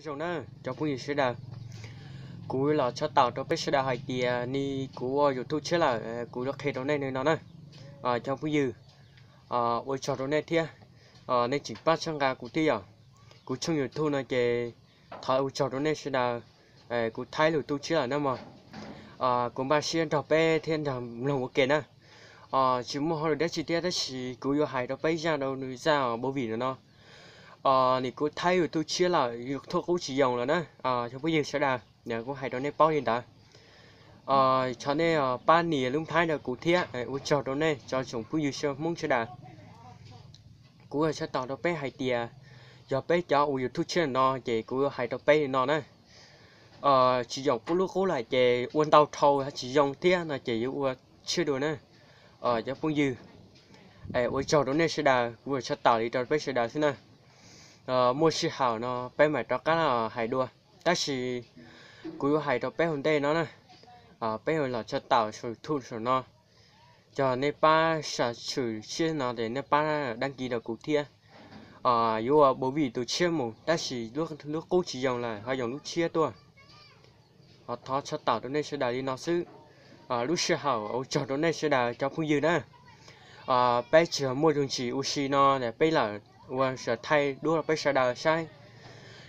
Nyob zoo na cov phooj ywg sawv daws, kuv los tshaj tawm rau peb sawv daws hais tias ni kuv ua YouTube tshiab lawm, kuv yuav qhia rau nej li no na. Cov phooj ywg, ua tsaug rau nej thiab, nej tseem pab txhawb nqa kuv thiab yom. Kuv tshooj YouTube no ces thov ua tsaug rau nej sawv daws, kuv thaij lub YouTube tshiab lawm na mog. Kuv npaj siab nrog peb thiab nrog mloog ua ke na. Tsis muaj hauj lwm dab tsi thiab tab sis kuv yuav hais rau peb zaj rau nws zaj Npav Vim no no. Nws kuv thaij YouTube tshiab lawm, YouTube qub tsis yoos lawm na. Cov phooj ywg sawv daws, kuv hais rau nej paub li ntawd. Thov nej pab nias lub nplhaib rau kuv thiab, ua tsaug rau nej cov tsoom phooj ywg Hmoob sawv daws. Kuv yuav tshaj tawm rau peb hais tias, yog peb cov ua YouTube tshiab no ces kuv yuav hais rau peb li no na. Tsis yoos qub lub qub lawm ces ua ntau dhau tsis yoos thiab no ces yuav ua tshiab dua na. Cov phooj ywg, ua tsaug rau nej sawv daws, kuv yuav tshaj tawm li rau peb sawv daws xwb na. Muaj sij hawm no peb mam rov qab hais dua, tab sis kuv yuav hais rau peb hauv ntej no na. Peb yuav los tshaj tawm saum YouTube saum no. Yog nej pab subscribe tshiab no ces nej pab đăng ký rau kuv thiab. Yuav ua Npav Vim tus tshiab mus tab sis lub qub tsis yoos lawm ho yoos lub tshiab tuaj. Ho thov tshaj tawm rau nej sawv daws li no xwb. Lub sij hawm ua tsaug rau nej sawv daws cov phooj ywg na. Peb tsis muaj zog ntsis ua si no peb lam ua sawv thaij duab rau peb sawv daws saib.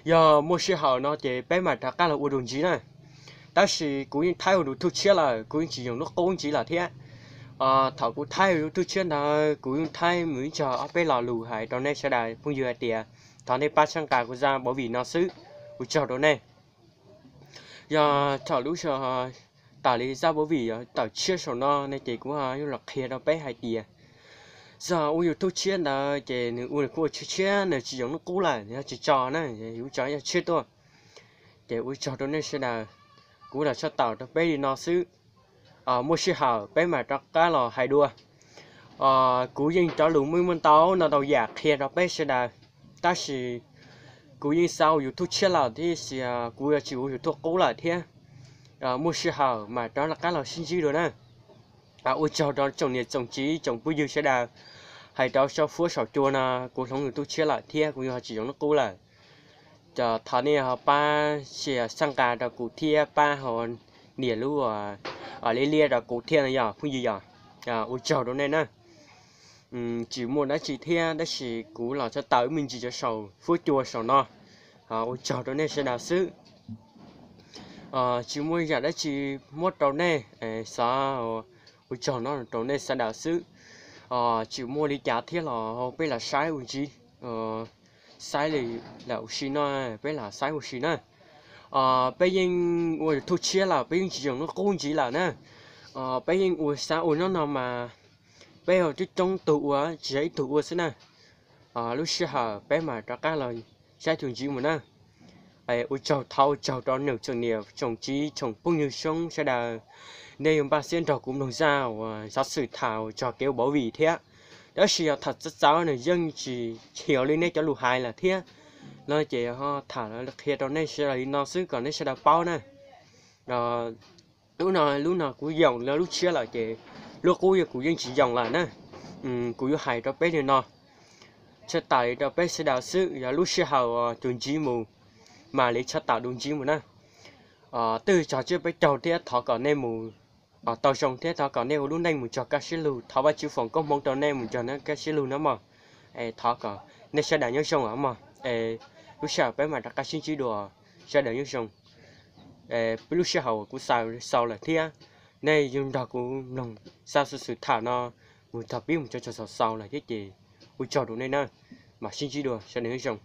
Yog muaj sij hawm no ces peb mam rov qab los ua dua ntxiv na. Tab sis kuv yeej thaij ua YouTube tshiab lawm, kuv yeej tsis yoos lub qub ntxiv lawm thiab. Thaum kuv thaij YouTube tshiab ntawd kuv yeej thaij mus ib tsog ob peb lo lus hais rau nej sawv daws phooj ywg hais tias thov nej pab txhawb nqa kuv zaj Npav Vim no xwb. Ua tsaug rau nej. Yog thaum lub sij hawm tawm li zaj Npav Vim tawm tshiab saum no ne ces kuv yuav los qhia rau peb hais tias zaj ua YouTube tshiab ntawd ces nws ua nws kuj ua tshiab tshiab, nws tsis yoos lub qub lawm, nws yog tsis tso na, yuav tso yog tshiab tuaj. Ces ua tsaug rau nej sawv daws, kuv los tshaj tawm rau peb li no xwb. Muaj sij hawm peb mam rov qab los hais dua. Kuv yeej cov lus muaj muaj ntau no ntau yam qhia rau peb sawv daws, tab sis kuv yeej xav ua YouTube tshiab lawm thiab sis kuv yuav tsis ua YouTube qub lawm thiab. Muaj sij hawm mam rov qab los sib ntsib dua na. Ua tsaug rau tsoom niam tsoom txiv tsoom phooj ywg sawv daws, hais rau saum huab saum cua no, kuv hloov YouTube tshiab lawm thiab kuv yuav tsis yoos lub qub lawm. Ces thov nej ho pab share txhawb nqa rau kuv thiab pab ho nias lub liab liab rau kuv thiab no yog phooj ywg yom. Ua tsaug rau nej na. Tsis muaj dab tsi thiab tab sis kuv los tshaj tawm me ntsis cov saum huab cua saum no. Ua tsaug rau nej sawv daws xwb. Tsis muaj yam dab tsi muab rau nej, xav ua tsaug no rau nej sawv daws xwb. Tsis muaj li cas thiab los peb lam saib ua ntsis, saib li lam ua si no, peb lam saib ua si na. Peb yeej ua YouTube tshiab lawm, peb yeej tsis yoos lub qub ntxiv lawm na. Peb yeej ua xav ua nyob no mas peb coob coob tug ua, tsis yog ib tug ua xwb na. Lub sij hawm peb mam rov qab los saib tus ntxiv mus na. Ua tsaug, thov ua tsaug rau nej tsoom niam tsoom txiv tsoom phooj ywg Hmoob sawv daws, nej yuav npaj siab nrog kuv mloog zaj uas xov xwm tham txog kev ua Npav Vim thiab. Tab sis yog tham txawv txawv nws yeej tsis xyaum li nej cov lus hais lawm thiab. No ces ho tham qhia rau nej sawv daws li no xwb kom nej sawv daws paub na. Lub no, lub no kuv yoos lub tshiab lawm ces lub qub kuv yeej tsis yoos lawm na. Kuv yuav hais rau peb li no, tshaj tawm li rau peb sawv daws xwb, yog lub sij hawm tus ntxiv mus mam li tshaj tawm dua ntxiv mus na. Twb tso tseg peb caug thiab thov kom nej mus tau zoo thiab thov kom nej ua lub neej mus txog kaj siab lug, thov Vajtswv foom koob hmoov rau nej mus txog kaj siab lug na mog. Thov kom nej sawv daws nyob zoo os mog. Lub sij hawm peb mam rov qab sib ntsib dua, sawv daws nyob zoo. Peb lub sij hawm uas kuv xaus lawm thiab, nej yuav nrog kuv mloog zaj xov xwm tham no mus txog pib mus txog xaus lawm thiab ces ua tsaug rau nej na, mam sib ntsib dua, sawv daws nyob zoo.